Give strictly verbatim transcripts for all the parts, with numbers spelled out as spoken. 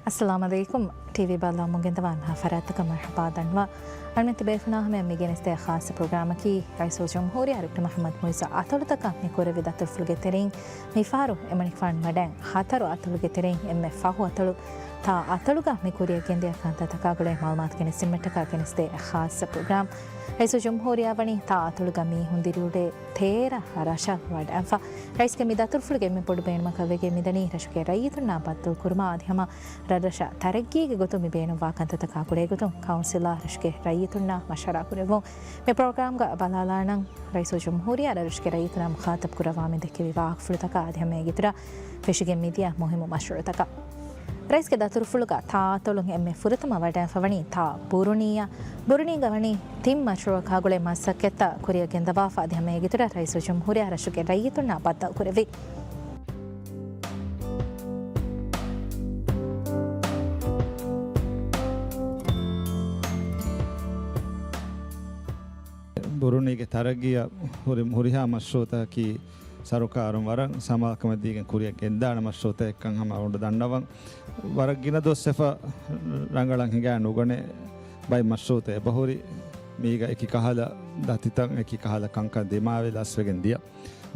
އައްސަލާމު ޢަލައިކުމް. ޓީވީ ބައްލަވަމުން ގެންދަވާ ހަމަ ހަ ފަރާތަކަށް މަރުޙަބާ ދަންނަވާ. އަޅުމެން ތިބޭފުޅުންނާ ހަމަޔަށް މި ގެނެސްދޭ ޚާއްޞަ ޕްރޮގްރާމަކީ ރައީސުލްޖުމްހޫރިއްޔާ ޑޮކްޓަރ މުޙައްމަދު މުޢިއްޒު އަތޮޅުތަކަށް މި ކުރެއްވި ދަތުރުފުޅުގެ ތެރެއިން މިފަހަރު އެމަނިކުފާނު ވަޑައިން ހަތަރު އަތޮޅުގެ ތެރެއިން އެންމެ ފަހު އަތޮޅު ތާ އަތޮޅުގަ މި ކުރިއަށް ގެންދިޔަ ކަންތައްތަކާ ގުޅޭ މަޢުލޫމާތު ގެނެސްދިނުމަށްޓަކާ ގެނެސްދޭ ޚާއްޞަ ޕްރޮގްރާމް. ރައީސުލްޖުމްހޫރިއްޔާ ވަނީ ތާ އަތޮޅުގަ މީހުން ދިރިއުޅޭ ތޭރަ ރަށަށް ވަޑައިގަންފަ. ރައީސްގެ މި ދަތުރުފުޅުގެ އެންމެ ބޮޑު ބޭނުމަކަށް ވެގެން މިދަނީ ރަށުގެ ރައްޔިތުންނާ ބައްދަލު ކުރުމަށް އަދި ހަމަ ރަށްރަށަށް ތަރައްގީގެ ގޮތުން މި ބޭނުންވާ ކަންތައްތަކާ ގުޅޭ ގޮތުން ކައުންސިލާ ރަށުގެ ރައްޔިތުންނާ މަޝްވަރާ ކުރެއްވުން. މި ޕްރޮގްރާމްގަ ބަލާލާނަން ރައީސުލްޖުމްހޫރިއްޔާ ރަށްރަށުގެ ރައްޔިތުންނާ މުޚާތަބް ކުރައްވާ މި ދެއްކެވި ވާހަކަފުޅުތަކާ އަދި ހަމަ އޭގެއިތުރަށް ފެށިގެން މިދިޔަ މުހިއްމު މަޝްރޫޢުތަކާ. ރައީސްގެ ދަތުރުފުޅުގަ ތާ އަތޮޅުން އެންމެ ފުރަތަމަ ވަޑައިގަންފަވަނީ ތާ ބުރުނީއަށް. ބުރުނީގަ ވަނީ ތިން މަޝްރޫޢަކާ ގުޅޭ މަސައްކަތްތައް ކުރިއަށް ގެންދަވާފަ އަދި ހަމަ އޭގެއިތުރަށް ރައީސުލްޖުމްހޫރިއްޔާ ރަށުގެ ރައްޔިތުންނާ ބައްދަލު ކުރެއްވި. ބުރުނީގެ ތަރައްގީއަށް ހުރި، ހުރިހާ މަޝްރޫޢުތަކަކީ ސަރުކާރުން ވަރަށް ސަމާލުކަމެއް ދީގެން ކުރިއަށް ގެންދާނެ މަޝްރޫޢުތަކެއްކަން ހަމަ އަޅުގަނޑު ދަންނަވަން. ވަރަށް ގިނަ ދުވަސްވެފަ ރަނގަޅަށް ހިނގާ ނުގަނެ ބައެއް މަޝްރޫޢުތައް އެބަހުރި. މީގަ އެކި ކަހަލަ ދަތިތައް، އެކި ކަހަލަ ކަންކަން ދިމާވެ ލަސްވެގެން ދިޔަ.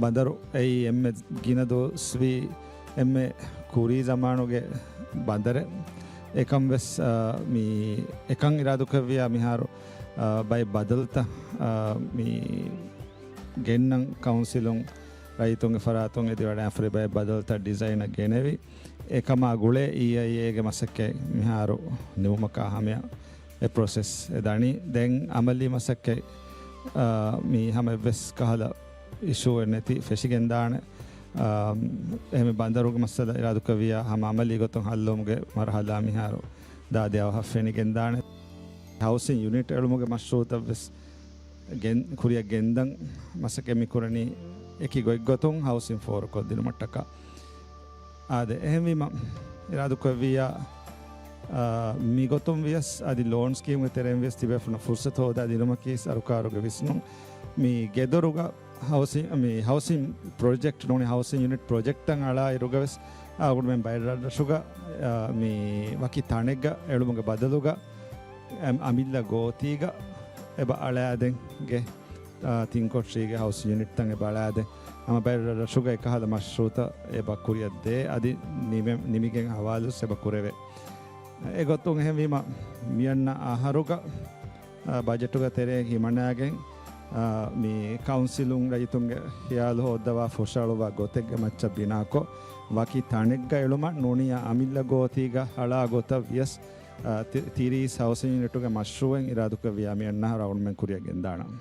ބަނދަރު އެއީ އެންމެ ގިނަ ދުވަސްވީ އެންމެ ކުރީ ޒަމާނުގެ ބަނދަރެއް. އެކަން ވެސް، އާ، މި އެކަން އިރާދުކުރެއްވިޔާ މިހާރު، އާ، ބައެއް ބަދަލުތައް، އާ، މި ގެންނަން ކައުންސިލުން ރައްޔިތުންގެ ފަރާތުން އެދިވަޑައިފަރި ބައެއް ބަދަލުތައް ޑިޒައިނަށް ގެނެވި. އެކަމާ ގުޅޭ އީއައިއޭގެ މަސައްކަތް މިހާރު ނިމުމަކާ ހަމަޔަށް އެ ޕްރޮސެސް އެ ދަނީ. ދެން އަމަލީ މަސައްކަތް، އާ، މި ހަމަ އެއްވެސް ކަހަލަ އިޝޫއެއް ނެތި ފެށިގެންދާނެ. އާ، އެހެން ބަނދަރުގެ މައްސަލަ އިރާދުކުރެއްވިޔާ ހަމަ އަމަލީ ގޮތުން ހައްލުވުމުގެ މަރުހަލާ މިހާރު ދާދި އަވަހަށް ފެނިގެންދާނެ. ހައުސިން ޔުނިޓް އެޅުމުގެ މަޝްރޫޢުތައް ވެސް ގެން، ކުރިއަށް ގެންދަން މަސައްކަތް މި ކުރަނީ އެކި ގޮތްގޮތުން ހައުސިން ފޯރުކޮށްދިނުމަށްޓަކާ. އާދެ، އެހެންވީމަ، އިރާދުކުރެއްވިއްޔާ، އާ، މިގޮތުން ވިޔަސް އަދި ލޯން ސްކީމްގެ ތެރެއިން ވިޔަސް ތިބޭފުޅުންނަށް ފުރުސަތު ހޯދާ ދިނުމަކީ ސަރުކާރުގެ ވިސްނުން. މި ގެދޮރުގަ ހައުސިން، މި ހައުސިން ޕްރޮޖެކްޓް ނޫނީ ހައުސިން ޔުނިޓް ޕްރޮޖެކްޓްތައް އަޅާ އިރުގަ ވެސް، އާ، އަޅުގަނޑުމެން ބައެއް ރަށްރަށުގަ، އާ، މި ވަކި ތަނެއްގަ އެޅުމުގެ ބަދަލުގަ، އަމިއްލަ ގޯތީގަ އެބަ އަޅާދެން ގެ، އާ، ތިން ކޮޓަރީގެ ހައުސް ޔުނިޓްތައް އެބަ އަޅާދެން. ހަމަ ބައެއް ރަށްރަށުގަ އެކަހަލަ މަޝްރޫޢުތައް އެބަ ކުރިއަށް ދޭ، އަދި ނިމެ-، ނިމިގެން ހަވާލުވެސް އެބަ ކުރެވޭ. އެގޮތުން އެހެންވީމަ، މިއަންނަ އަހަރުގަ، އާ، ބަޖެޓުގެ ތެރެއިން ހިމަނާގެން، އާ، މި ކައުންސިލުން ރައްޔިތުންގެ ޚިޔާލު ހޯއްދަވާ ފުށައަޅުވާ ގޮތެއްގެ މައްޗަށް ބިނާކޮށް، ވަކި ތަނެއްގަ އެޅުމަށް ނޫނީ އަމިއްލަ ގޯތީގަ އަޅާ ގޮތަށް ވިޔަސް، އާ، ތި-، ތިރީސް ހައުސިން ޔުނިޓުގެ މަޝްރޫޢެއް އިރާދުކުރެއްވިޔާ މިއަންނަ އަހަރު އަޅުގަނޑުމެން ކުރިއަށް ގެންދާނަން.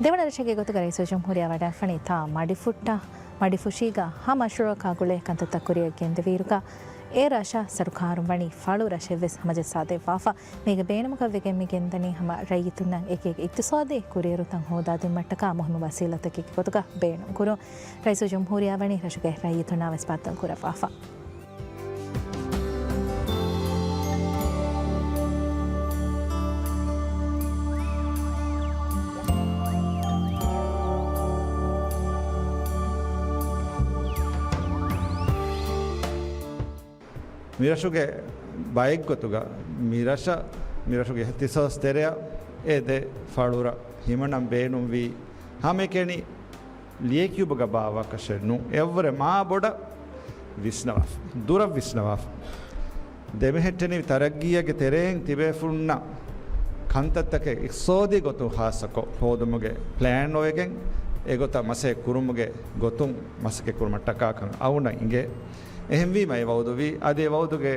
ދެވަނަ ރަށެއްގެ ގޮތުގަ ރައީސުލްޖުމްހޫރިއްޔާ ވަޑައިގަންނަވަނީ ތާ މަޑިފުއްޓާ، މަޑިފުށީގަ ހަ މަޝްރޫޢަކާ ގުޅޭ ކަންތައްތައް ކުރިއަށް ގެންދެވިއިރުގަ، އެ ރަށަށް ސަރުކާރުން ވަނީ ފަޅު ރަށެއްވެސް ހަމަޖައްސާދެއްވާފަ. މީގެ ބޭނުމަކަށް ވެގެން މި ގެންދަނީ ހަމަ ރައްޔިތުންނަށް އެކި އެކި އިޤްތިޞާދީ ކުރިއެރުތައް ހޯދާދިނުމަށްޓަކާ މުހިއްމު ވަސީލަތެއްގެ ގޮތުގަ ބޭނުންކުރުން. ރައީސުލްޖުމްހޫރިއްޔާ ވަނީ ރަށުގެ ރައްޔިތުންނާ ވެސް ބައްދަލު ކުރައްވާފަ. މިރަށުގެ ބައެއްގޮތުގަ މިރަށަށް، މިރަށުގެ އިޚްތިޞާޞް ތެރެއަށް އެ ދެ ފަޅުރަށް ހިމަނަން ބޭނުންވީ ހަމައެކަނި ލިޔެކިޔުބުގަ ބާއްވާކަށެއް ނޫން. އެއަށްވުރެ މާ ބޮޑަށް ވިސްނަވާފަ، ދުރަށް ވިސްނަވާފަ. ދެމެހެއްޓެނިވި ތަރައްގީއެއްގެ ތެރެއިން ތިބޭފުޅުންނަށް ކަންތައްތަކެއް އިޤްތިޞާދީ ގޮތުން ޚާއްޞަކޮށް ހޯދުމުގެ ޕްލޭން އޮވެގެން އެގޮތަށް މަސައްކަތް ކުރުމުގެ ގޮތުން މަސައްކަތް ކުރުމަށްޓަކާކަން އަޅުގަނޑަށް އިނގޭ. އެހެންވީމަ އެ ވައުދުވީ، އަދި އެ ވައުދުގެ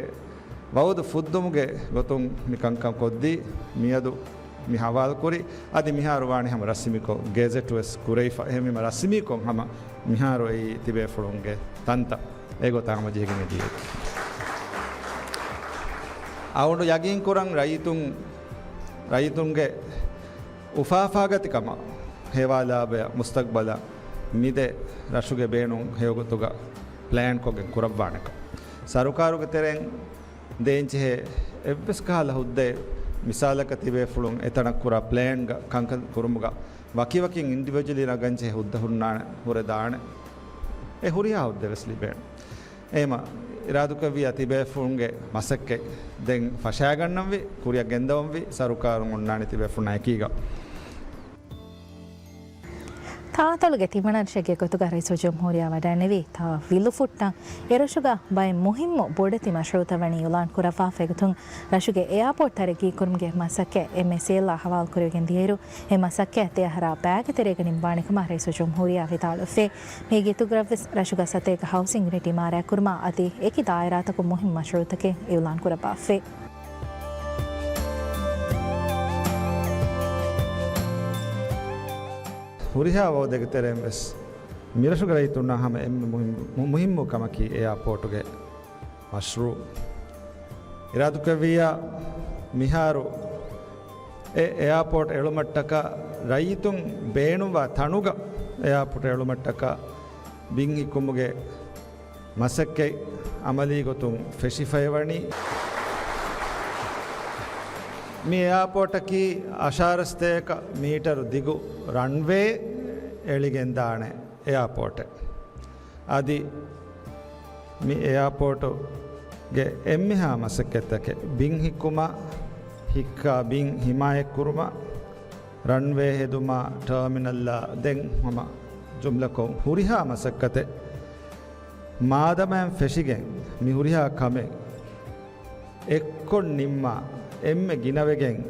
ވައުދު ފުއްދުމުގެ ގޮތުން މި ކަންކަން ކޮށްދީ، މިއަދު މި ހަވާލުކުރި، އަދި މިހާރު ވާނެ ހަމަ ރަސްމީކޮށް ގެޒެޓް ވެސް ކުރެވިފަ. އެހެންވީމަ ރަސްމީކޮށް ހަމަ މިހާރު އެއީ ތިބޭފުޅުންގެ ތަންތަން އެގޮތަށް ހަމަޖެހިގެން އެދިޔަކީ. އަޅުގަނޑު ޔަގީންކުރަން ރައްޔިތުން، ރައްޔިތުންގެ އުފާފާގަތިކަމަށް ހޭވާލާބެއަށް މުސްތަޤްބަލަށް މިދެ ރަށުގެ ބޭނުން ހެޔޮގޮތުގަ ޕްލޭންކޮށްގެން ކުރައްވާނެކަން. ސަރުކާރުގެ ތެރެއިން ދޭންޖެހޭ އެއްވެސް ކަހަލަ ހުއްދައެއް، މިސާލަކަށް ތިބޭފުޅުން އެތަނަށް ކުރާ ޕްލޭންގަ ކަންކަން ކުރުމުގަ ވަކިވަކިން އިންޑިވިޖުއަލީ ނަގަންޖެހޭ ހުއްދަ ހުންނާނެ، ހުރެދާނެ. އެ ހުރިހާ ހުއްދަވެސް ލިބޭނެ. އެހެމަ އިރާދުކުރެއްވިއްޔާ ތިބޭފުޅުންގެ މަސައްކަތް ދެން ފަށާގަންނަންވީ، ކުރިއަށް ގެންދަވަންވީ، ސަރުކާރުން އޮންނާނީ ތިބޭފުޅުންނާ އެކީގަ. ތާއަތޮޅުގެ ތިންވަނަ ރަށެއްގެ ގޮތުގަ ރައީސުލްޖުމްހޫރިއްޔާ ވަޑައިނެވި ތާ ވިލުފުއްޓަށް އެރަށުގަ ބައެއް މުހިއްމު ބޮޑެތި މަޝްރޫޢުތައް ވަނީ އިޢުލާން ކުރައްވާފައިގޮތުން، ރަށުގެ އެއާޕޯޓް ތަރައްގީކުރުމުގެ މަސައްކަތް އެމްއެސްއޭއެލްއާ ހަވާލުކުރެވިގެން ދިޔައިރު، އެ މަސައްކަތް ދެއަހަރާ ބައިގެ ތެރޭގަ ނިންމާނެ ކަމަށް ރައީސުލްޖުމްހޫރިއްޔާ ވިދާޅުވެފައި. މީގެ އިތުރުގަވެސް ރަށުގަ ސަތޭކަ ހައުސިން ޔުނިޓް އިމާރާތްކުރުމާ އަދި އެކި ދާއިރާތަކުން މުހިއްމު މަޝްރޫޢުތަކެއް އިޢުލާން ކުރައްވާފައި. ހުރިހާ ވައުދެއްގެ ތެރެއިން ވެސް މިރަށުގެ ރައްޔިތުންނާ ހަމަ އެންމެ މުހިއްމު، މު-، މުހިއްމު ކަމަކީ އެއާޕޯޓުގެ މަޝްރޫޢު. އިރާދުކުރެއްވިއްޔާ މިހާރު އެ އެއާޕޯޓް އެޅުމަށްޓަކާ ރައްޔިތުން ބޭނުންވާ ތަނުގަ އެއާޕޯޓް އެޅުމަށްޓަކާ ބިން ހިއްކުމުގެ މަސައްކަތް އަމަލީ ގޮތުން ފެށިފައިވަނީ. މި އެއާޕޯޓަކީ އަށާރަ ސަތޭކަ މީޓަރު ދިގު ރަންވޭ އެޅިގެންދާނެ އެއާޕޯޓެއް. އަދި މި އެއާޕޯޓުގެ އެންމެހާ މަސައްކަތްތަކެއް ބިން ހިއްކުމާ، ހިއްކާ ބިން ހިމާޔަތްކުރުމާ، ރަންވޭ ހެދުމާ، ޓާމިނަލްއާ ދެން ހަމަ ޖުމްލަކޮށް ހުރިހާ މަސައްކަތެއް މާދަމާއިން ފެށިގެން މި ހުރިހާ ކަމެއް އެއްކޮށް ނިންމާ، އެންމެ ގިނަވެގެން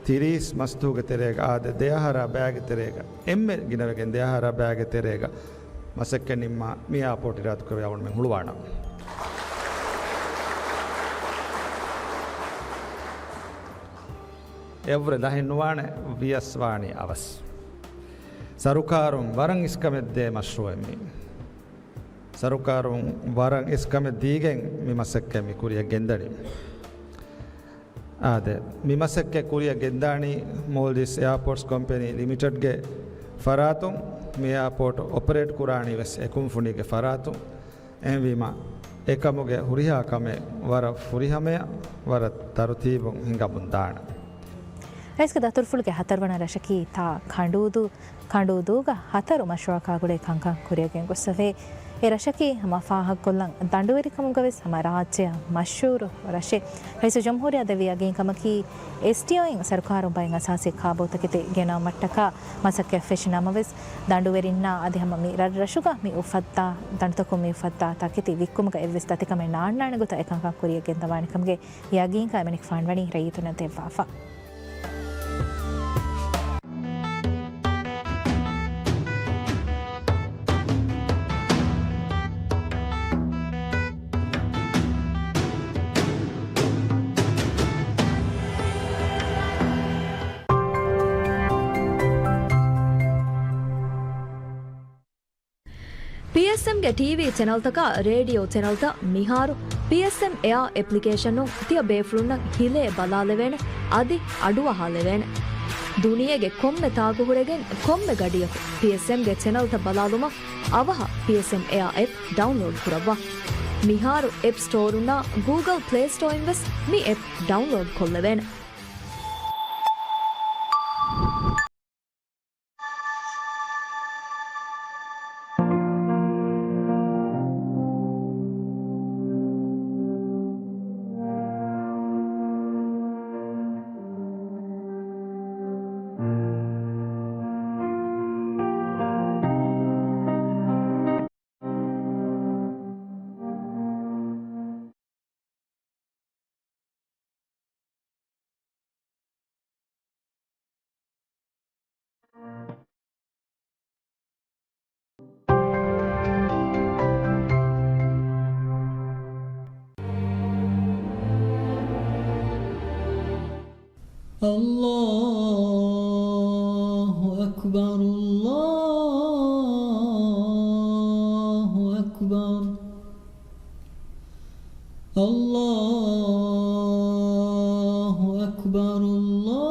ތިރީސް މަސްތުގެ ތެރޭގަ އާދެ، ދެއަހަރާ ބައިގެ ތެރޭގަ، އެންމެ ގިނަވެގެން ދެއަހަރާ ބައިގެ ތެރޭގަ މަސައްކަތް ނިންމާ، މި އެއާޕޯޓް އިރާދުކުރެވޭ އަޅުގަނޑުމެން ހުޅުވާނަން. އެއަށްވުރެ ލަހެއް ނުވާނެ، ވިޔަސް ވާނީ އަވަސް. ސަރުކާރުން ވަރަށް އިސްކަމެއް ދޭ މަޝްރޫޢެއް މީ. ސަރުކާރުން ވަރަށް އިސްކަމެއް ދީގެން މި މަސައްކަތް މި ކުރިއަށް ގެންދަނީ. އާދެ، މި މަސައްކަތް ކުރިއަށް ގެންދާނީ މޯލްޑިވްސް އެއާޕޯޓްސް ކޮމްޕެނީ ލިމިޓެޑްގެ ފަރާތުން. މި އެއާޕޯޓް އޮޕަރޭޓް ކުރާނީ ވެސް އެ ކުންފުނީގެ ފަރާތުން. އެހެންވީމަ، އެކަމުގެ ހުރިހާ ކަމެއް ވަރަށް ފުރިހަމަޔަށް، ވަރަށް ތަރުތީބުން ހިނގަމުން ދާނެ. ރައީސްގެ ދަތުރުފުޅުގެ ހަތަރުވަނަ ރަށަކީ ތާ ކަނޑޫދޫ، ކަނޑޫދޫގަ ހަތަރު މަޝްރޫޢަކާ ގުޅޭ ކަންކަން ކުރިއަށް ގެންގޮސްފަވޭ. އެ ރަށަކީ ހަމަ ފާހަގަކޮށްލަން ދަނޑުވެރިކަމުގަވެސް ހަމަ ރާއްޖެއަށް މަޝްހޫރު ރަށެއް. ރައީސުލްޖުމްހޫރިއްޔާ ދެއްވި ޔަގީންކަމަކީ، އެސްޓީއޯއިން ސަރުކާރުން ބައެއް އަސާސީ ކާބޯތަކެތި ގެނައުމަށްޓަކާ މަސައްކަތް ފެށި ނަމަވެސް، ދަނޑުވެރިންނާ އަދި ހަމަ މި ރަށްރަށުގަ މި އުފައްދާ ދަނޑުތަކުން މި އުފައްދާ ތަކެތި ވިއްކުމުގަ އެއްވެސް ދަތިކަމެއް ނާންނާނެ ގޮތަށް އެކަންކަން ކުރިއަށް ގެންދަވާނެ ކަމުގެ ޔަގީންކަން އެމަނިކުފާން ވަނީ ރައްޔިތުންނަށް ދެއްވާފަ. ޕީއެސްއެމްގެ ޓީވީ ޗެނަލްތަކާ ރޭޑިއޯ ޗެނަލްތައް މިހާރު ޕީއެސްއެމް އެއާ އެޕްލިކޭޝަނުން ތިޔަ ބޭފުޅުންނަށް ހިލޭ ބަލާލެވޭނެ، އަދި އަޑުއަހާލެވޭނެ. ދުނިޔޭގެ ކޮންމެ ތާކު ހުރެގެން ކޮންމެ ގަޑިއަކު ޕީއެސްއެމްގެ ޗެނަލްތައް ބަލާލުމަށް އަވަހަށް ޕީއެސްއެމް އެއާ އެޕް ޑައުންލޯޑް ކުރައްވާ. މިހާރު އެޕް ސްޓޯރުންނާ ގޫގަލް ޕްލޭ ސްޓޯއިން ވެސް މި އެޕް ޑައުންލޯޑް ކޮށްލެވޭނެ. الله أكبر، الله أكبر، الله أكبر، الله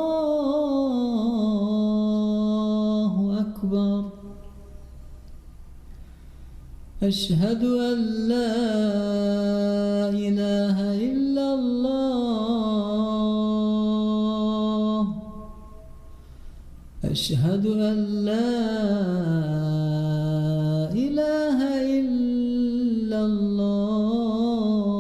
أكبر. أشهد أن لا إله إلا الله. أشهد أن لا إله إلا الله.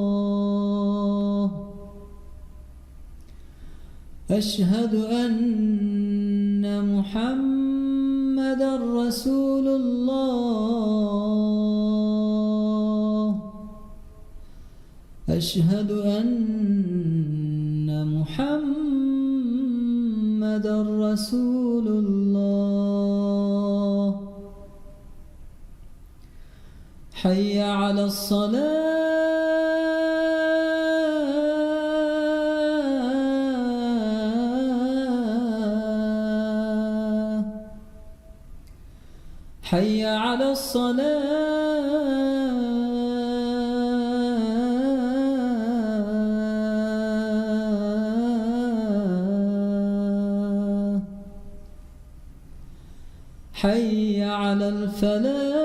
أشهد أن محمدا رسول الله. أشهد أن محمدا رسول الله. حي على الصلاة. حي على الصلاة. حي على الفلاح.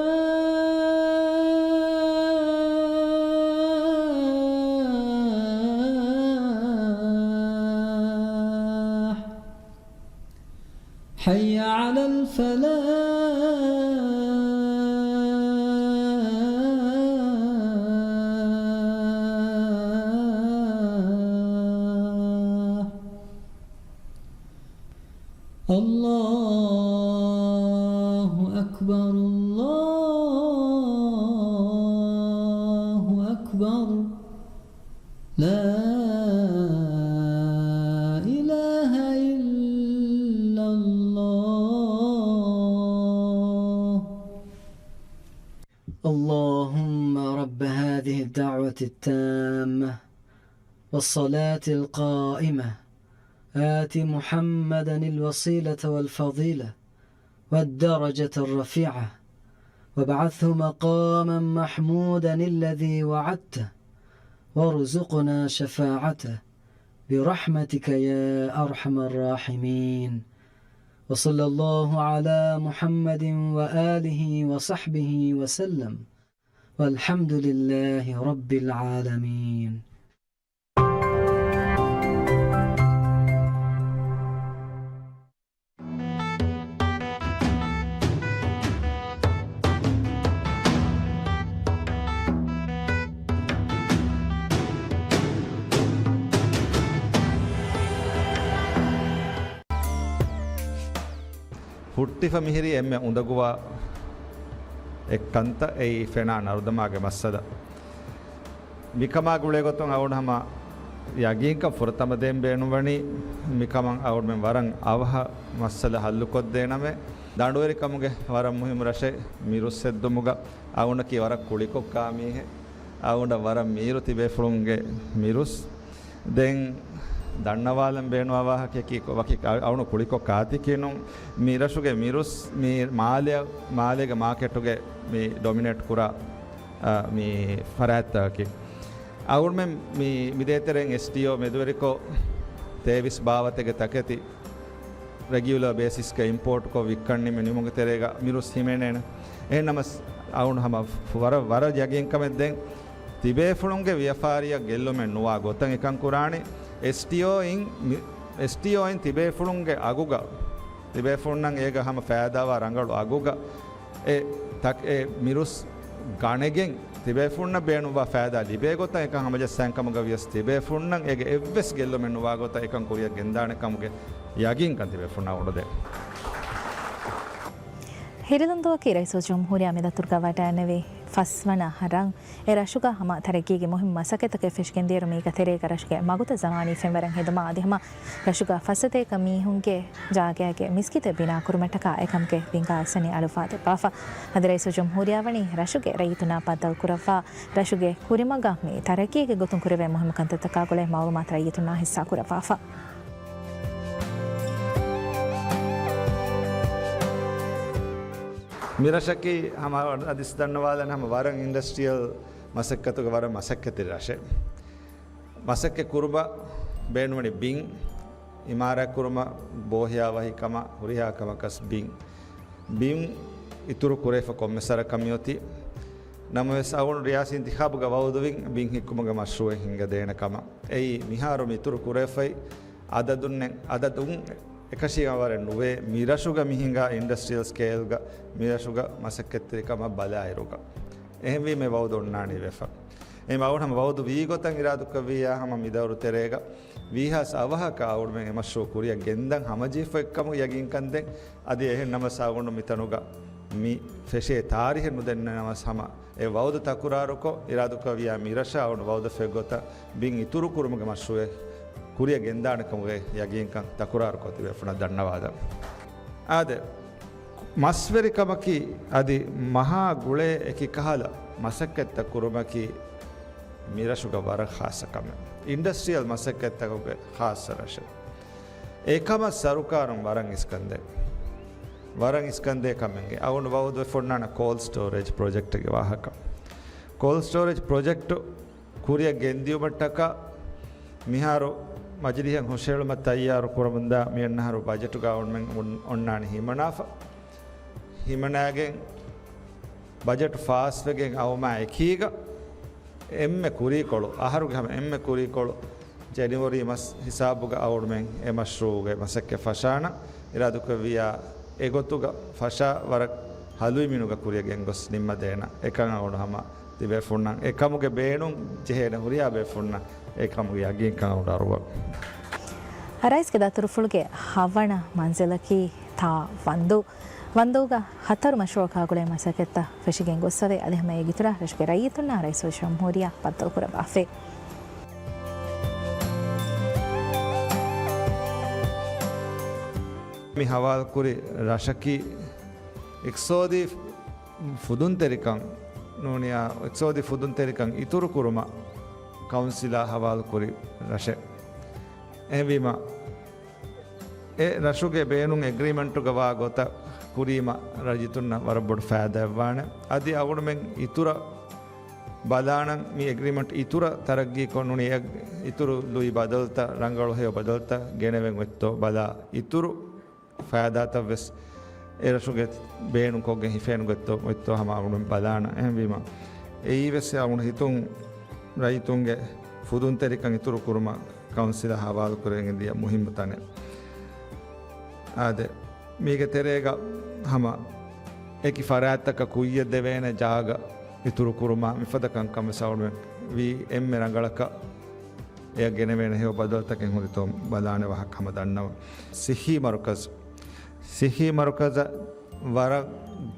حي على الفلاح. الله أكبر، الله أكبر. لا إله إلا الله. اللهم رب هذه الدعوة التامة والصلاة القائمة، آت محمدا الوسيلة والفضيلة والدرجة الرفيعة، وابعثه مقاما محمودا الذي وعدته، وارزقنا شفاعته برحمتك يا أرحم الراحمين. وصلى الله على محمد وآله وصحبه وسلم. والحمد لله رب العالمين. ހުއްޓިފަ މިހިރީ އެންމެ އުނދަގޫވާ އެއްކަންތައް އެއީ ފެނާ ނަރުދަމާގެ މައްސަލަ. މިކަމާ ގުޅޭގޮތުން އަޅުގަނޑު ހަމަ ޔަގީންކަން ފުރަތަމަ ދޭން ބޭނުންވަނީ، މިކަމަށް އަޅުގަނޑުމެން ވަރަށް އަވަހަށް މައްސަލަ ހައްލުކޮށްދޭނަމޭ. ދަނޑުވެރިކަމުގެ ވަރަށް މުހިއްމު ރަށެއް މިރުސް ހެއްދުމުގަ އަޅުގަނޑަކީ ވަރަށް ކުޅިކޮށް ކާ މީހެއް. އަޅުގަނޑަށް ވަރަށް މީރު ތިބޭފުޅުންގެ މިރުސް. ދެން ދަންނަވާލަން ބޭނުންވާ ވާހަކައަކީ ކޮ-، ވަކި އަ-، އަޅުގަނޑު ކުޅިކޮށް ކާތިކީނު މި ރަށުގެ މިރުސް މި މާލެ-، މާލޭގެ މާކެޓުގެ މި ޑޮމިނޭޓް ކުރާ، އަ، މި ފަރާތްތަކަކީ. އަޅުގަނޑުމެން މި، މި ދޭތެރެއިން އެސްޓީއޯ މެދުވެރިކޮށް ތޭވީސް ބާވަތެއްގެ ތަކެތި ރެގިއުލަރ ބޭސިސްގަ އިމްޕޯޓްކޮށް ވިއްކަން ނިމި ނިމުމުގެ ތެރޭގަ މިރުސް ހިމެނޭނެ. އެހެންނަމަސް އަޅުގަނޑު ހަމަ ވަރަށް، ވަރަށް ޔަގީންކަމެއް ދެން ތިބޭފުޅުންގެ ވިޔަފާރިއަށް ގެއްލުމެއް ނުވާ ގޮތަށް އެކަން ކުރާނީ. އެސްޓީއޯއިން މި-، އެސްޓީއޯއިން ތިބޭފުޅުންގެ އަގުގަ، ތިބޭފުޅުންނަށް އޭގަ ހަމަ ފައިދާވާ ރަނގަޅު އަގުގަ އެ ތަކް-، އެ މިރުސް ގަނެގެން ތިބޭފުޅުންނަށް ބޭނުންވާ ފައިދާ ލިބޭ ގޮތަށް އެކަން ހަމަޖައްސާން ކަމުގަ ވިޔަސް ތިބޭފުޅުންނަށް އޭގެ އެއްވެސް ގެއްލުމެއް ނުވާ ގޮތަށް އެކަން ކުރިއަށް ގެންދާނެ ކަމުގެ ޔަގީންކަން ތިބޭފުޅުންނަށް އަޅުގަނޑު ދޭ. ހިރިލަންދޫއަކީ ރައީސުލްޖުމްހޫރިއްޔާ މި ދަތުރުގަ ވަޑައިނެވި ފަސްވަނަ ރަށް. އެ ރަށުގަ ހަމަ ތަރައްގީގެ މުހިންމު މަސައްކަތްތަކެއް ފެށިގެންދިޔައިރު މީގަ ތެރޭގަ ރަށުގެ މަގުތައް ޒަމާނީ ފެންވަރަށް ހެދުމާ އަދި ހަމަ ރަށުގަ ފައްސަތޭކަ މީހުންގެ ޖާގައިގެ މިސްކިތެއް ބިނާކުރުމަށްޓަކާ އެކަމުގެ ވިނގާ އައްސަނީ އަޅުއްވާ ދެއްވާފަ. އަދި ރައީސުލްޖުމްހޫރިއްޔާ ވަނީ ރަށުގެ ރައްޔިތުންނާ ބައްދަލުކުރައްވާ ރަށުގެ ކުރިމަގަށް މި ތަރައްގީގެ ގޮތުން ކުރެވޭ މުހިންމު ކަންތައްތަކާ ގުޅޭ މައުލޫމާތު ރައްޔިތުންނާ ހިއްސާކުރައްވާފަ. މިރަށަކީ ހަމަ އަދިސް ދަންނަވާލަން ހަމަ ވަރަށް އިންޑަސްޓްރިއަލް މަސައްކަތުގެ ވަރަށް މަސައްކަތްތެރި ރަށެއް. މަސައްކަތް ކުރުމަށް ބޭނުންވަނީ ބިން، އިމާރާތް ކުރުމަށް ބޯހިޔާވަހި ކަމަށް ހުރިހާ ކަމަކަސް ބިން. ބިން އިތުރު ކުރެވިފަ ކޮންމެސް ވަރަކަށް މިއޮތީ. ނަމަވެސް އަޅުގަނޑު ރިޔާސީ އިންތިޚާބުގަ ވައުދުވިން ބިން ހިއްކުމުގެ މަޝްރޫއެއް ހިންގަދޭނެ ކަމަށް. އެއީ މިހާރު މި އިތުރު ކުރެވިފައި އަދަދުންނެއް، އަދަދުން އެކަށީގެންވާ ވަރެއް ނުވޭ. މި ރަށުގަ މި ހިނގާ އިންޑަސްޓްރިއަލް ސްކޭލްގަ މި ރަށުގަ މަސައްކަތްތެރިކަމަށް ބަލާއިރުގަ. އެހެންވީމަ ވައުދު އޮންނާނީ ވެފަ. އެ އަޅުގަނޑު ހަމަ ވައުދު ވީ ގޮތަށް އިރާދުކޮށް ވިއްޔާ ހަމަ މި ދައުރު ތެރޭގަ ވީހާވެސް އަވަހަކަށް އަޅުގަނޑުމެން އެ މަޝްރޫޢު ކުރިއަށް ގެންދަން ހަމަޖެހިފައި ކަމަށް ޔަގީންކަން ދޭން. އަދި އެހެން ނަމަވެސް އަޅުގަނޑު މިތަނުގަ މި ފެށޭ ތާރީހެއް ނުދެންނެވި ނަމަވެސް ހަމަ އެ ވައުދު ތަކުރާރުކޮށް، އިރާދުކޮށް ވިއްޔާ މި ރަށަށް އަޅުގަނޑު ވައުދަށް ފެށި ގޮތަށް ބިން އިތުރު ކުރުމުގެ މަޝްރޫޢެއް ކުރިއަށް ގެންދާނެ ކަމުގެ ޔަގީންކަން ތަކުރާރުކޮށް ތިބޭފުޅުންނަށް ދަންނަވާލަން. އާދެ، މަސްވެރިކަމަކީ އަދި މަހާ ގުޅޭ އެކި ކަހަލަ މަސައްކަތްތައް ކުރުމަކީ މިރަށުގަ ވަރަށް ޚާއްޞަ ކަމެއް. އިންޑަސްޓްރިއަލް މަސައްކަތްތަކުގެ ޚާއްޞަ ރަށެއް. އެކަމަށް ސަރުކާރުން ވަރަށް އިސްކަންދޭ. ވަރަށް އިސްކަންދޭ ކަމެއްގެ. އަޅުގަނޑު ވައުދުވެފަ އޮންނާނެ ކޯލްޑް ސްޓޯރޭޖް ޕްރޮޖެކްޓްގެ ވާހަކަ. ކޯލްޑް ސްޓޯރޭޖް ޕްރޮޖެކްޓް ކުރިއަށް ގެންދިޔުމަށްޓަކާ މިހާރު މަޖިލީހަށް ހުށަހެޅުމަށް ތައްޔާރު ކުރަމުންދާ މިއަންނަ އަހަރު ބަޖެޓުގަ އޮންމެން އޮން-، އޮންނާނީ ހިމަނާފަ. ހިމަނާގެން ބަޖެޓު ފާސްވެގެން އައުމާ އެކީގަ އެންމެ ކުރީކޮޅު، އަހަރުގެ ހަމަ އެންމެ ކުރީކޮޅު ޖެނުއަރީ މަސް ހިސާބުގަ އަޅުގަނޑުމެން އެ މަޝްރޫޢުގެ މަސައްކަތް ފަށާނަން އިރާދުކުރެއްވިއްޔާ، އެގޮތުގަ ފަށާ ވަރަށް ހަލުވި މިނުގަ ކުރިއަށް ގެންގޮސް ނިންމަދޭނަން. އެކަން އަޅުގަނޑު ހަމަ ތިބޭފުންނަށް އެކަމުގެ ބޭނުން ޖެހޭނެ ހުރިހާ ބޭފުންނަށް އެކަމުގެ ޔަގީންކަން އަޅުގަނޑު އަރުވަން. ރައީސްގެ ދަތުރުފުޅުގެ ހަވަނަ މަންޒިލަކީ ތާ ވަންދޫ. ވަންދޫގަ ހަތަރު މަޝްރޫޢަކާ ގުޅޭ މަސައްކަތްތައް ފެށިގެން ގޮއްސަވޭ. އަދި ހަމަ އޭގެ އިތުރަށް ރައީސުލްޖުމްހޫރިއްޔާ ރައީސުލް ޖުމްހޫރިއްޔާ ބައްދަލުކުރައްވާފައި. މި ހަވާލުކުރި ރަށަކީ އިޤްތިޞާދީ ފުދުންތެރިކަން ނޫނިޔާ، އިޤްތިޞާދީ ފުދުންތެރިކަން އިތުރު ކުރުމަށް ކައުންސިލާ ހަވާލުކުރި ރަށެއް. އެހެންވީމަ، އެ ރަށުގެ ބޭނުން އެގްރިމެންޓުގަ ވާ ގޮތަށް ކުރީމަ ރައްޔިތުންނަށް ވަރަށް ބޮޑު ފައިދާއެއްވާނެ. އަދި އަޅުގަނޑުމެން އިތުރަށް ބަލާނަން، މި އެގްރިމެންޓް އިތުރަށް ތަރައްގީކޮށް ނޫނީ އެ އިތުރު ލުއި ބަދަލުތައް، ރަނގަޅު ހެޔޮ ބަދަލުތައް ގެނެވެން އޮތްތޯ ބަލާ، އިތުރު ފައިދާތައްވެސް އެ ރަށުގެ ބޭނުންކޮށްގެން ހިފޭނެ ގޮތްތޯ، އޮތްތޯ ހަމަ އަޅުގަނޑު ބަލާނަން. އެހެންވީމަ، އެއީވެސް އަޅުގަނޑު ހިތުން ރައްޔިތުންގެ ފުދުންތެރިކަން އިތުރު ކުރުމަށް ކައުންސިލަށް ހަވާލުކުރެވެން ދިޔަ މުހިއްމު ތަނެއް. އާދެ، މީގެ ތެރޭގަ ހަމަ އެކި ފަރާތްތަކަށް ކުއްޔަށް ދެވޭނެ ޖާގަ އިތުރު ކުރުމާ، މިފަދަ ކަންކަން ވެސް އަޅުގަނޑުމެން ވީ އެންމެ ރަނގަޅަކަށް އެއަށް ގެނެވޭނެ ހެޔޮ ބަދަލުތަކެއް ހުރިތޯ ބަލާނެ ވާހަކަ ހަމަ ދަންނަވަން. ސިއްހީ މަރުކަޒު، ސިއްހީ މަރުކަޒަށް ވަރަށް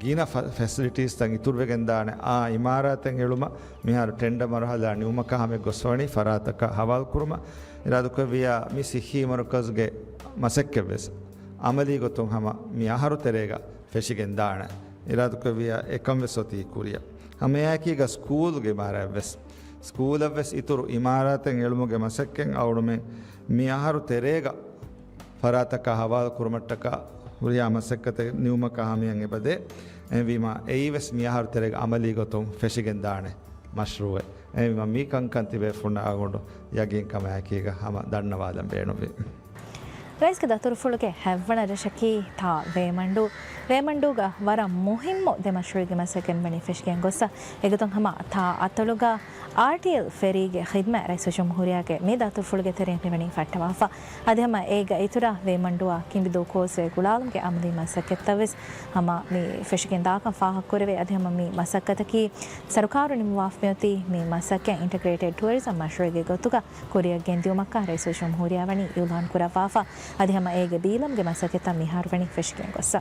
ގިނަ ފަ-، ފެސިލިޓީސްތައް އިތުރުވެގެންދާނެ. އާ އިމާރާތެއް އެޅުމަށް މިހާރު ޓެންޑަ މަރުހަލާ ނިމުމަކާ ހަމަ ގޮސްވަނީ ފަރާތަކަށް ހަވާލުކުރުމަށް. އިރާދަކުރެއްވިއްޔާ މި ސިއްހީ މަރުކަޒުގެ މަސައްކަތްވެސް އަމަލީ ގޮތުން ހަމަ މި އަހަރު ތެރޭގަ ފެށިގެންދާނެ. އިރާދަކުރެއްވިއްޔާ އެކަން ވެސް އޮތީ ކުރިއަށް. ހަމައެއާއެކީގަ ސްކޫލްގެ އިމާރާތްވެސް، ސްކޫލަށްވެސް އިތުރު އިމާރާތެއް އެޅުމުގެ މަސައްކަތް އަޅުމެން މި އަހަރު ތެރޭގަ ފަރާތަކާ ހަވާލު ކުރުމަށްޓަކާ ހުރިހާ މަސައްކަތެއް ނިމުމަކާ ހަމަޔަށް އެބަދޭ. އެހެންވީމާ، އެއީވެސް މި އަހަރު ތެރޭގަ އަމަލީ ގޮތުން ފެށިގެންދާނެ މަޝްރޫއެއް. އެހެންވީމާ، މި ކަންކަން ތިބޭފުންނަށް އަޅުގަނޑު ޔަގީންކަމާއެކީގަ ހަމަ ދަންނަވާލަން ބޭނުންވީ. ރައީސްގެ ދަތުރުފުޅުގެ ހަތްވަނަ ރަށަކީ ތާ ވޭމަންޑޫ. ވޭމަންޑޫގަ ވަރަށް މުހިއްމު ދެ މަޝްރޫޢުގެ މަސައްކަތް ވަނީ ފެށިގެން ގޮއްސަ. އެގޮތުން ހަމަ ތާ އަތޮޅުގަ އާރްޓީއެލް ފެރީގެ ޚިދްމަތް ރައީސުލްޖުމްހޫރިއްޔާގެ މި ދަތުރުފުޅުގެ ތެރެއިން މިވަނީ ފައްޓަވާފަ. އަދި ހަމަ އޭގެ އިތުރަށް ވޭމަންޑޫއާ ކިނބިދޫ ކޯސްވޭ ގުޅާލުމުގެ އަމަލީ މަސައްކަތްތައް ވެސް ހަމަ މި ފެށިގެން ދާކަން ފާހަގަކުރެވޭ. އަދި ހަމަ މި މަސައްކަތަކީ ސަރުކާރު ނިމުވާފަ މިއޮތީ މި މަސައްކަތް އިންޓަގްރޭޓެޑް ޓުއަރިޒަމް މަޝްރޫޢެއްގެ ގޮތުގަ ކުރިއަށް ގެންދިއުމަކާ ރައީސުލްޖުމްހޫރިއްޔާ ވަނީ އިއުލާން ކުރައްވާފަ. އަދި ހަމަ އޭގެ ބީލަމުގެ މަސައްކަތްތައް މިހާރު ވަނީ ފެށިގެން ގޮއްސަ.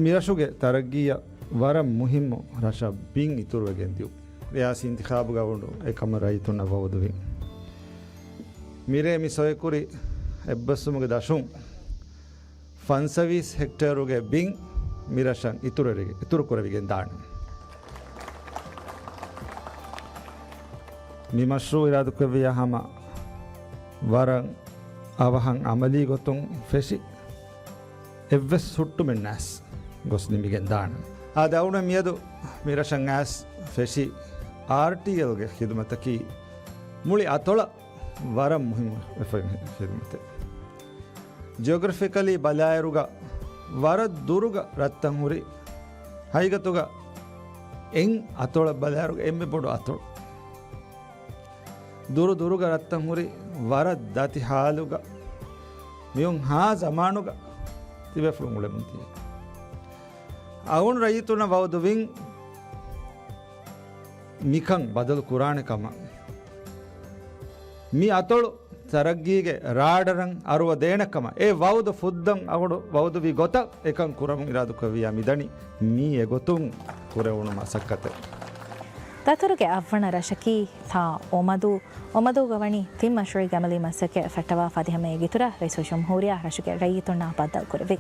މިރަށުގެ ތަރައްގީއަށް ވަރަށް މުހިއްމު ރަށަށް ބިން އިތުރުވެގެން ދިއުން. ރިޔާސީ އިންތިޚާބުގަ އަޅުގަނޑު އެކަމަށް ރައްޔިތުންނަށް ވައުދުވި. މިރޭ މި ސޮއިކުރި އެއްބަސްވުމުގެ ދަށުން ފަންސަވީސް ހެކްޓޭރުގެ ބިން މިރަށަށް އިތުރުވެރި-، އިތުރުކުރެވިގެން ދާނެ. މި މަޝްރޫޢު އިރާދަކުރެއްވިއްޔާ ހަމަ ވަރަށް އަވަހަށް އަމަލީ ގޮތުން ފެށި، އެއްވެސް ހުއްޓުމެއް ނާސް ގޮސް ނިމިގެން ދާނެ. އާދެ، އަޅުގަނޑު މިއަދު މިރަށަށް އައިސް ފެށި އާރްޓީއެލްގެ ޚިދުމަތަކީ މުޅި އަތޮޅަށް ވަރަށް މުހިއްމު އެފަ-، ޚިދުމަތެއް. ޖިއޮގްރަފިކަލީ ބަލާއިރުގަ ވަރަށް ދުރުގަ ރަށްތައް ހުރި، ހަގީގަތުގަ އެއް އަތޮޅަށް ބަލާއިރުގަ އެންމެ ބޮޑު އަތޮޅު. ދުރު ދުރުގަ ރަށްތައް ހުރި ވަރަށް ދަތި ހާލުގަ މިއޮން ހާ ޒަމާނުގަ ތިބޭފުޅުން އުޅެމުން ދިޔަ. އަޅުގަނޑު ރައްޔިތުންނަށް ވައުދުވިން މިކަން ބަދަލު ކުރާނެ ކަމަށް. މި އަތޮޅު ތަރައްގީގެ ރާޑަރަށް އަރުވަ ދޭނެ ކަމަށް އެ ވައުދު ފުއްދަން އަޅުގަނޑު ވައުދުވި ގޮތަށް އެކަން ކުރަމުން އިރާދަކުރެއްވިއްޔާ މިދަނީ މީ އެގޮތުން ކުރެވުނު މަސައްކަތެއް. ދަތުރުގެ އަށްވަނަ ރަށަކީ ތާ އޮމަދޫ. އޮމަދޫގަ ވަނީ ތިން މަޝްރޫޢުގެ އަމަލީ މަސައްކަތް ފައްޓަވާ ފަދަ ހަމައެއްގެ އިތުރަށް ރައީސުލްޖުމްހޫރިއްޔާ ރަށުގެ ރައްޔިތުންނާ ބައްދަލުކުރެއްވި.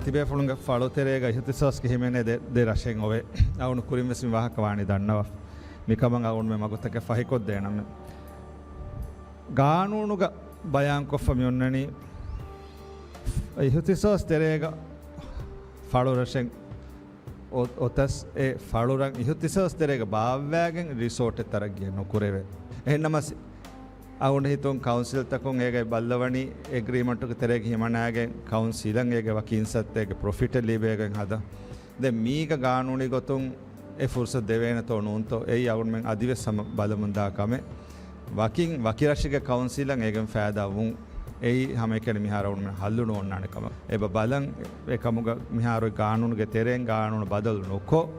ތިބޭފުޅުންގެ ފަޅުތެރޭގަ އިހުތިސޯސްގެ ހިމެނޭ ދެ، ދެ ރަށެއް އޮވޭ. އަޅުގަނޑު ކުރިން ވެސް މި ވާހަކަ ވާނީ ދަންނަވާ. މިކަމަށް އަޅުގަނޑުމެން މަގުތަކެއް ފަހިކޮށްދޭނަމޭ. ގާނޫނުގަ ބަޔާންކޮށްފަ މިއޮންނަނީ، އިހުތިސޯސް ތެރޭގަ ފަޅުރަށެއް އޮ، އޮތަސް އެ ފަޅުރަށް އިހުތިސޯސް ތެރޭގަ ބާއްވާގެން ރިސޯޓެއް ތަރައްގީ ނުކުރެވޭ. އެހެންނަމަސް، އަޅުގަނޑު ހިތުން ކައުންސިލްތަކުން އޭގައި ބައްލަވަނީ އެގްރީމަންޓުގެ ތެރޭގަ ހިމަނާގެން ކައުންސިލަށް އޭގެ ވަކި އިންސައްތައެއްގެ ޕްރޮފިޓެއް ލިބޭގެން ހަދަން. ދެން މީގަ ގާނޫނީ ގޮތުން އެ ފުރުސަތު ދެވޭނެތޯ ނޫންތޯ، އެއީ އަޅުގަނޑުމެން އަދިވެސް ހަމަ ބަލަމުންދާ ކަމެއް. ވަކިން ވަކި ރަށެއްގެ ކައުންސިލަށް އޭގެން ފައިދާ ވުން، އެއީ ހަމައެކަނި މިހާރު އަޅުގަނޑުމެން ހައްލު ނޯންނާނެ ކަމަށް. އެބަ ބަލަން އެކަމުގަ މިހާރު ގާނޫނުގެ ތެރެއިން ގާނޫނު ބަދަލު ނުކޮށް،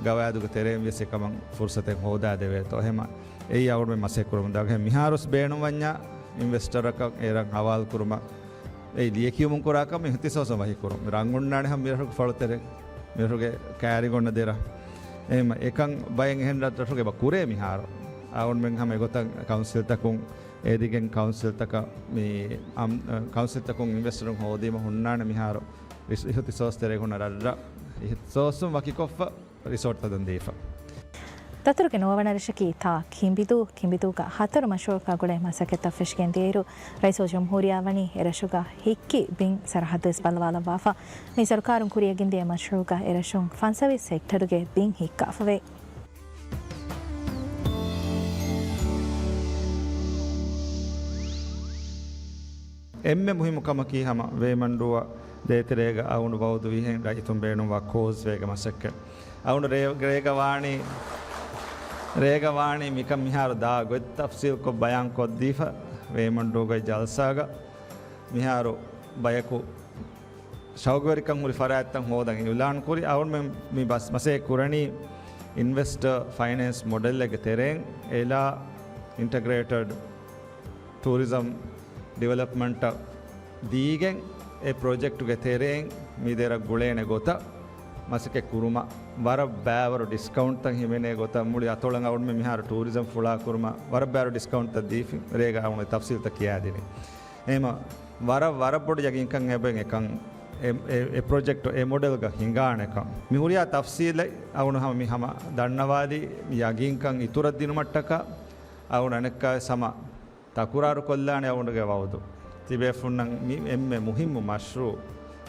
ގަވާއިދުގެ ތެރެއިން ވެސް އެކަމަށް ފުރުސަތެއް ހޯދާދެވޭތޯ. އެހެމަ އެއީ އަޅުގަނޑުމެން މަސައްކަތް ކުރަމުން ދާ. އެހެން މިހާރުވެސް ބޭނުންވަންޏާ އިންވެސްޓަރަކަށް އޭރަށް ހަވާލު ކުރުމަށް އެ ލިޔެކިޔުމުން ކުރާ ކަމެއް އިހުތިސޯސަށް ވަހިކުރުން. ރަނގަޅުންނާނެ ހަމަ މިރަށުގެ ފަޅުތެރެ، މިރަށުގެ ކައިރިގަ އޮންނަ ދެ ރަށް. އެހެން އެކަން ބައެއް އެހެން ރަށް، ރަށުގެ އެބަ ކުރޭ މިހާރު. އަޅުގަނޑުމެން ހަމަ އެގޮތަށް ކައުންސިލްތަކުން އެދިގެން ކައުންސިލްތަކަށް މި އަމް، ކައުންސިލްތަކުން އިންވެސްޓަރުން ހޯދީމަ ހުންނާނެ މިހާރު އިސް، އިހުތިސޯސް ތެރޭގަ ހުންނަ ރަށްރަށް އިހުތިސޯސުން ވަކިކޮށްފަ ރިސޯޓް ހަދަން ދީފަ. ދަތުރުގެ ނުވަވަނަ ރަށަކީ ތާ ކިނބިދޫ. ކިނބިދޫގަ ހަތަރު މަޝްރޫޢަކާ ގުޅޭ މަސައްކަތްތައް ފެށިގެން ދިޔައިރު، ރައީސުލްޖުމްހޫރިއްޔާ ވަނީ އެރަށުގަ ހިއްކި ބިން ސަރަހައްދުވެސް ބައްލަވާލައްވާފަ. މި ސަރުކާރުން ކުރިއަށްގެންދިޔަ މަޝްރޫޢުގަ އެރަށުން ފަންސަވީސް ހެކްޓަރުގެ ބިން ހިއްކާފަވޭ. އެންމެ މުހިއްމު ކަމަކީ ހަމަ ވޭމަންޑޫއަށް ދޭތެރޭގަ އަޅުގަނޑު ވައުދުވިހެން ރައްޔިތުން ބޭނުންވާ ކޯސްވޭގެ މަސައްކަތް. އަޅުގަނޑު ރޭ، ރޭގަ ވާނީ، ރޭގަ ވާނީ މިކަން މިހާރު ދާ ގޮތް ތަފްސީލްކޮށް ބަޔާންކޮށްދީފަ ވޭމަންޑޫގައި ޖަލްސާގަ. މިހާރު ބަޔަކު ޝައުގުވެރިކަން ހުރި ފަރާތްތައް ހޯދަން އިއުލާން ކުރި. އަޅުގަނޑުމެން މި ބަސް، މަސައްކަތް ކުރަނީ އިންވެސްޓަރ ފައިނޭންސް މޮޑެލްއެއްގެ ތެރެއިން އެލާ އިންޓަގްރޭޓެޑް ޓޫރިޒަމް ޑިވެލޮޕްމަންޓަށް ދީގެން، އެ ޕްރޮޖެކްޓުގެ ތެރެއިން މި ދެ ރަށް ގުޅޭނެ ގޮތަށް މަސައްކަތް ކުރުމަށް ވަރަށް ބައިވަރު ޑިސްކައުންޓްތައް ހިމެނޭ ގޮތަށް. މުޅި އަތޮޅަށް އަޅުގަނޑުމެން މިހާރު ޓޫރިޒަމް ފުޅާ ކުރުމަށް ވަރަށް ބައިވަރު ޑިސްކައުންޓްތައް ދީފި، ރޭގަ އަޅުގަނޑު ތަފްސީލްތައް ކިޔާދިނީ. އެހެމަ ވަރަށް، ވަރަށް ބޮޑު ޔަގީންކަން އެބައިން އެކަން އެ، އެ، އެ ޕްރޮޖެކްޓް އެ މޮޑެލްގަ ހިނގާނެކަން. މި ހުރިހާ ތަފްސީލެއް އަޅުގަނޑު ހަމަ މި ހަމަ ދަންނަވާލީ ޔަގީންކަން އިތުރަށް ދިނުމަށްޓަކާ. އަޅުގަނޑު އަނެއްކާވެސް ހަމަ ތަކުރާރު ކޮށްލާނެ އަޅުގަނޑުގެ ވައުދު. ތިބޭފުންނަށް މި އެންމެ މުހިއްމު މަޝްރޫއު،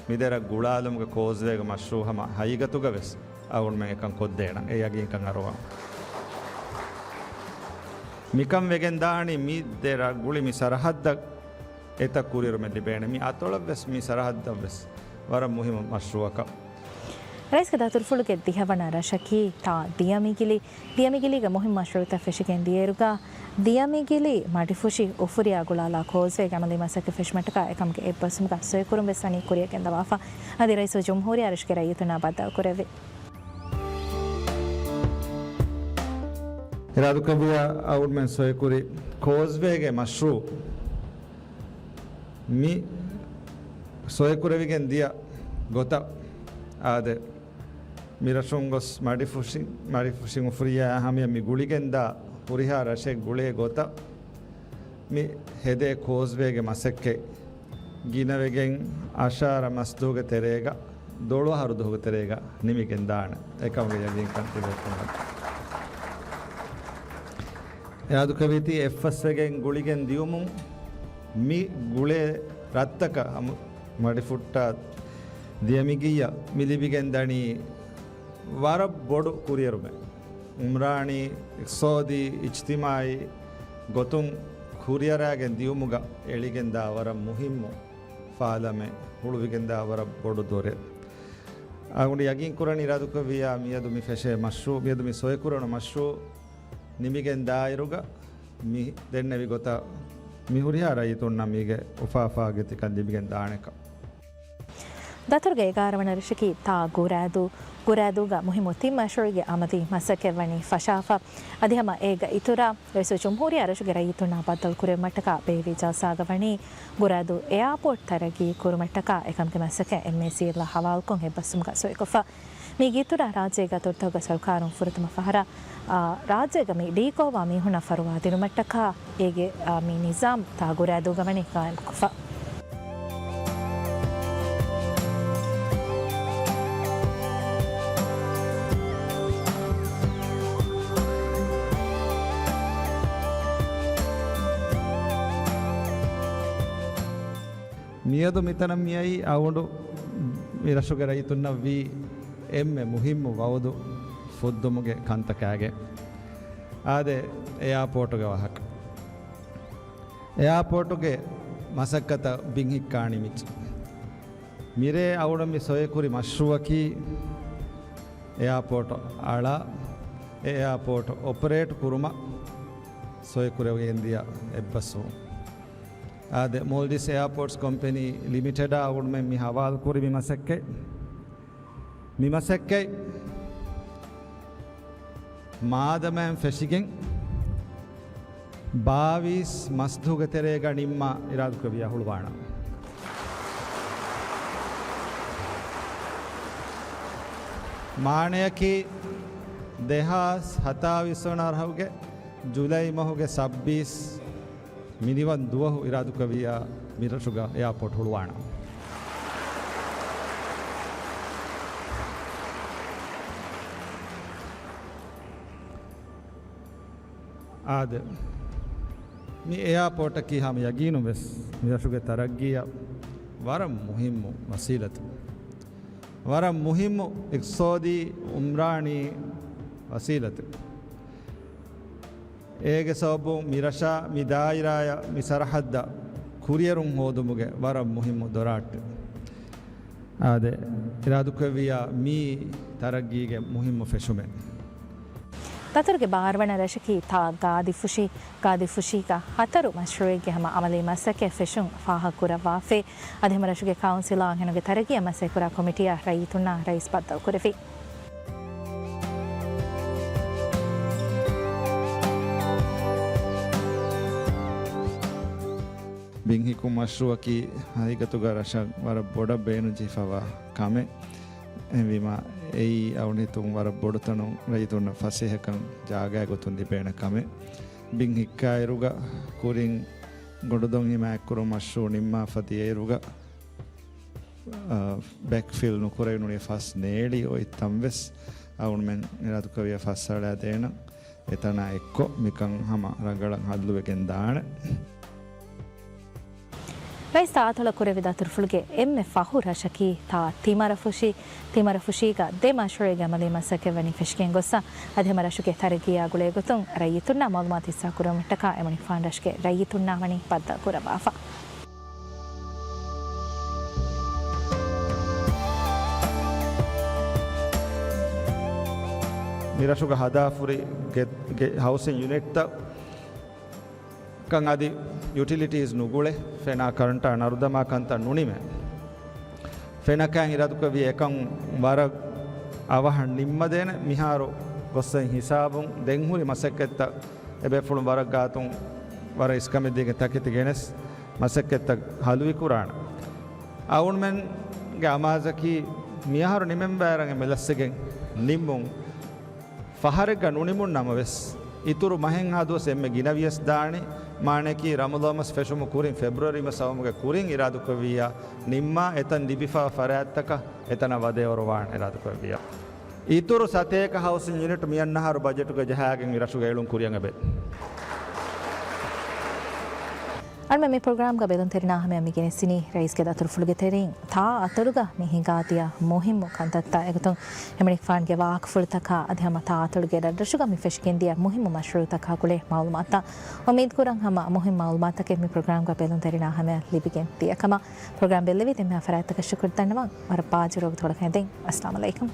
މި ދެ ރަށް ގުޅާލުމުގެ ކޯސްވޭގެ މަޝްރޫއު ހަމަ ހަގީގަތުގަ ވެސް އަޅުގަނޑުމެން އެކަން ކޮށްދޭނަން. އެ ޔަގީންކަން އަރުވަން. މިކަން ވެގެން ދާނީ މި ދެ ރަށް ގުޅި މި ސަރަހައްދަށް އެތައް ކުރިއެރުމެއް ލިބޭނެ. މި އަތޮޅަށް ވެސް މި ސަރަހައްދަށް ވެސް ވަރަށް މުހިއްމު މަޝްރޫއަކަށް. ރައީސްގެ ދަތުރުފުޅުގެ ދިހަވަނަ ރަށަކީ ތާ ދިޔަމިގިލި. ދިޔަމިގިލީގެ މުހިއްމު މަޝްރޫއުތައް ފެށިގެން ދިޔައިރުގަ، ދިޔަމިގިލި މަޑިފުށި އުފުރިއާ ގުޅާލާ ކޯސްވޭގެ އަމަލީ މަސައްކަތް ފެށުމަށްޓަކާ އެކަމުގެ އެއްބަސްވުމުގަ ސޮއިކުރުން ވެސް ވަނީ ކުރިއަށް ގެންދަވާފަ. އަދި ރައީސުލްޖުމްހޫރިއްޔާ ރަށުގެ ރައްޔިތުންނާ ބައްދަލުކުރެއްވި. އިރާދަކުރެއްވިއްޔާ އަޅުގަނޑުމެން ސޮއިކުރި ކޯސްވޭގެ މަޝްރޫއު މި ސޮއިކުރެވިގެން ދިޔަ ގޮތަށް އާދެ، މި ރަށުން ގޮސް މަޑިފުށި، މަޑިފުށިން އުފުރިއްޔާ ހަމަޔަށް މި ގުޅިގެންދާ ހުރިހާ ރަށެއް ގުޅޭ ގޮތަށް މި ހެދޭ ކޯސްވޭގެ މަސައްކަތް ގިނަވެގެން އަށާރަ މަސްދުވަހުގެ ތެރޭގަ، ދޮޅު އަހަރު ދުވަހުގެ ތެރޭގަ ނިމިގެން ދާނެ. އެކަމުގެ ޔަގީންކަން ތިބޭފުޅުންނަށް. އިރާދަކުރެއްވީތީ އެއްފަސްވެގެން ގުޅިގެން ދިޔުމުން މި ގުޅޭ ރަށްތަކަށް ހަމަ މަޑިފުއްޓާ ދިޔަމިގިއްޔަށް މި ލިބިގެން ދަނީ ވަރަށް ބޮޑު ކުރިއެރުމެއް. އުމްރާނީ، އިޤްތިޞާދީ، އިޖްތިމާޢީ ގޮތުން ކުރިއަރާގެން ދިޔުމުގަ އެޅިގެންދާ ވަރަށް މުހިއްމު ފާލަމެއް، ހުޅުވިގެންދާ ވަރަށް ބޮޑު ދޮރެއް. އަޅުގަނޑު ޔަގީންކުރަނީ އިރާދަކުރެއްވިއްޔާ މިއަދު މި ފެށޭ މަޝްރޫއު، މިއަދު މި ސޮއިކުރެވުނު މަޝްރޫއު، ނިމިގެން ދާއިރުގަ މި ދެންނެވި ގޮތަށް މި ހުރިހާ ރައްޔިތުންނަށް މީގެ އުފާ އުފާގެ ތިކަން ލިބިގެން ދާނެކަން. ދަތުރުގެ އެގާރަ ވަނަ ރަށަކީ ތާ ގުރާދޫ. ގުރާދޫގަ މުހިއްމު ތިން މަޝްރޫޢުގެ އަމަލީ މަސައްކަތް ވަނީ ފަށާފަ. އަދި ހަމަ އޭގެ އިތުރަށް ރައީސުލްޖުމްހޫރިއްޔާ ރަށުގެ ރައްޔިތުންނާ ބައްދަލު ކުރެވުމަށްޓަކާ ބޭއްވި ޖަލްސާގަ ވަނީ ގުރާދޫ އެއާޕޯޓް ތަރައްގީ ކުރުމަށްޓަކާ އެކަމުގެ މަސައްކަތް އެމްއޭސީއެލްއާ ހަވާލުކޮށް އެއްބަސްވުމުގަ ސޮއިކޮށްފަ. މީގެ އިތުރަށް ރާއްޖޭގެ އަތޮޅުތަކުގެ ސަރުކާރުން ފުރަތަމަ ފަހަރަށް، އާ، ރާއްޖޭގަ މި ލީކޮށްވާ މީހުންނަށް ފަރުވާ ދިނުމަށްޓަކާ އޭގެ، އާ، މި ނިޒާމް ތާ ގުރާދޫގަ ވަނީ ގާއިމްކޮށްފަ. މިއަދު މިތަނަށް މިއައީ އަޅުގަނޑު މި ރަށުގެ ރައްޔިތުންނަށް ވީ އެންމެ މުހިއްމު ވައުދު ފުއްދުމުގެ ކަންތަކާގެ. އާދެ، އެއާޕޯޓުގެ ވާހަކަ. އެއާޕޯޓުގެ މަސައްކަތަށް ބިން ހިއްކާ ނިމިއްޖެ. މިރޭ އަޅުގަނޑު މި ސޮއިކުރި މަޝްރޫއަކީ އެއާޕޯޓު އަޅާ، އެ އެއާޕޯޓު އޮޕަރޭޓް ކުރުމަށް ސޮއިކުރެވިގެންދިޔަ އެއްބަސްވުން. އާދެ، މޯލްޑިވްސް އެއާޕޯޓްސް ކޮމްޕެނީ ލިމިޓެޑާ އަޅުގަނޑުމެން މި ހަވާލުކުރި މި މަސައްކަތް، މި މަސައްކަތް މާދަމާއިން ފެށިގެން ބާވީސް މަސްދުވަހުގެ ތެރޭގަ ނިންމާ އިރާދަކުރެއްވިޔާ ހުޅުވާނަން. މާނަޔަކީ ދެހާސް ހަތާވީސް ވަނަ އަހަރުގެ ޖުލައި މަހުގެ ސައްބީސް މިނިވަން ދުވަހު އިރާދަކުރެއްވިޔާ މިރަށުގަ އެއާޕޯޓް ހުޅުވާނަން. އާދެ، މި އެއާޕޯޓަކީ ހަމަ ޔަގީނުން ވެސް މިރަށުގެ ތަރައްގީއަށް ވަރަށް މުހިއްމު ވަސީލަތެއް. ވަރަށް މުހިއްމު އިޤްތިޞާދީ އުމްރާނީ ވަސީލަތެއް. އޭގެ ސަބަބުން މި ރަށާ މި ދާއިރާޔަށް މި ސަރަހައްދަށް ކުރިއެރުން ހޯދުމުގެ ވަރަށް މުހިއްމު ދޮރާއްޓެއް. އާދެ، އިރާދަކުރެއްވިޔާ މީ ތަރައްގީގެ މުހިއްމު ފެށުމެއް. ދަތުރުގެ ބާރަ ވަނަ ރަށަކީ ތާ ގާދިފުށި، ގާދިފުށީގަ ހަތަރު މަޝްރޫއެއްގެ ހަމަ އަމަލީ މަސައްކަތް ފެށުން ފާހަގަކުރައްވާފައި. އަދި ހަމަ ރަށުގެ ކައުންސިލާ އަންހެނުންގެ ތަރައްގީއަށް މަސައްކަތްކުރާ ކޮމިޓީއާ ރައްޔިތުންނާ ރައީސް ބައްދަލުކުރެއްވި. ބިންހިއްކު މަޝްރޫއަކީ ހަގީގަތުގަ ރަށަށް ވަރަށް ބޮޑަށް ބޭނުންޖެހިފަވާ ކަމެއް. އެހެންވީމާ، އެއީ އަޅުގަނޑު ހިތުން ވަރަށް ބޮޑު ތަނުން ރައްޔިތުންނަށް ފަސޭހަކަން ޖާގައި ގޮތުން ލިބޭނެ ކަމެއް. ބިން ހިއްކާއިރުގަ ކުރިން ގޮނޑުދޮން ހިމާޔަތްކުރުން މަޝްރޫއު ނިންމާފަ ދިޔައިރުގަ، އަ، ބެކްފިލް ނުކުރެވި ނޫނީ ފަސް ނޭޅި އޮތް ތަން ވެސް އަޅުގަނޑުމެން އިރާދަކުރެއްވިޔާ ފަސް އަޅާ ދޭނަން. އެތަނާ އެއްކޮށް މިކަން ހަމަ ރަނގަޅަށް ހައްލުވެގެން ދާނެ. ރައީސް ތާ އަތޮޅަށް ކުރެއްވި ދަތުރުފުޅުގެ އެންމެ ފަހު ރަށަކީ ތާ ތިމަރަފުށި. ތިމަރަފުށީގަ ދެ މަޝްރޫއެއްގެ އަމަލީ މަސައްކަތް ވަނީ ފެށިގެން ގޮއްސަ. އަދި ހަމަ ރަށުގެ ތަރައްގީއާ ގުޅޭ ގޮތުން ރައްޔިތުންނާ މައުލޫމާތު ހިއްސާ ކުރުމަށްޓަކާ އެމަނިކުފާނު ރަށުގެ ރައްޔިތުންނާ ވަނީ ބައްދަލު ކުރައްވާފަ. މި ރަށުގަ ހަދާފުރި ގެ، ގެ ހައުސިން ޔުނިޓްތައް ކަން އަދި ޔުޓިލިޓީސް ނުގުޅޭ، ފެނާ ކަރަންޓާ ނަރުދަމާ ކަންތައް ނުނިމޭ. ފެނަކައިން އިރާދަކުރެއްވި އެކަން ވަރަށް އަވަހަށް ނިންމަދޭނެ. މިހާރު ގޮއްސައިން ހިސާބުން ދެންހުރި މަސައްކަތްތައް އެބޭފުޅުން ވަރަށް ގާތުން ވަރަށް އިސްކަމެއްދީގެން ތަކެތި ގެނެސް މަސައްކަތްތައް ހަލުވިކުރާނެ. އަޅުގަނޑުމެންގެ އަމާޒަކީ މިއަހަރު ނިމެން ވައިރަށް އެންމެ ލަސްވެގެން ނިންމުން. ފަހަރެއްގަ ނުނިމުން ނަމަވެސް، އިތުރު މަހެއްހާ ދުވަސް އެންމެ ގިނަ ވިޔަސް ދާނީ. މާނައަކީ ރަމަޟާން މަސް ފެށުމުގެ ކުރިން ފެބްރުއަރީ މަސް އައުމުގެ ކުރިން އިރާދަކުރެއްވިއްޔާ ނިންމާ، އެތަން ލިބިފާ ފަރާތްތަކަށް އެތަނަށް ވަދެ އޮރުވާން އިރާދަކުރެއްވިއްޔާ. އިތުރު ސަތޭކަ ހައުސިން ޔުނިޓް މިއަންނަ އަހަރު ބަޖެޓުގަ ޖަހާގެން މި ރަށުގަ އެޅުން ކުރިއަށް އެބަ. އަޅުމެން މި ޕްރޮގްރާމްގަ ބެލުންތެރިންނާ ހަމަޔަށް މި ގެނެސްދިނީ ރައީސްގެ ދަތުރުފުޅުގެ ތެރެއިން ތާ އަތޮޅުގަ މި ހިނގާދިޔަ މުހިއްމު ކަންތައްތައް އެގޮތުން އެމަނިކުފާނުގެ ވާހަކަފުޅުތަކާ އަދި ހަމަ ތާ އަތޮޅުގެ ރަށްރަށުގަ މި ފެށިގެންދިޔަ މުހިއްމު މަޝްރޫއުތަކާ ގުޅޭ މައުލޫމާތުތައް. އުއްމީދުކުރަން ހަމަ މުހިއްމު މައުލޫމާތުތަކެއް މި ޕްރޮގްރާމްގަ ބެލުންތެރިންނާ ހަމަޔަށް ލިބިގެން ދިޔަކަމަށް. ޕްރޮގްރާމް ބެއްލެވި ދެންމެ ފަރާތްތަކަށް ޝުކުރު ދަންނަވަން. ވަރަށް ބާޖަރު ވަގުތުކޮޅަކަށް އެދެން. އައްސަލާމު ޢަލައިކުމް.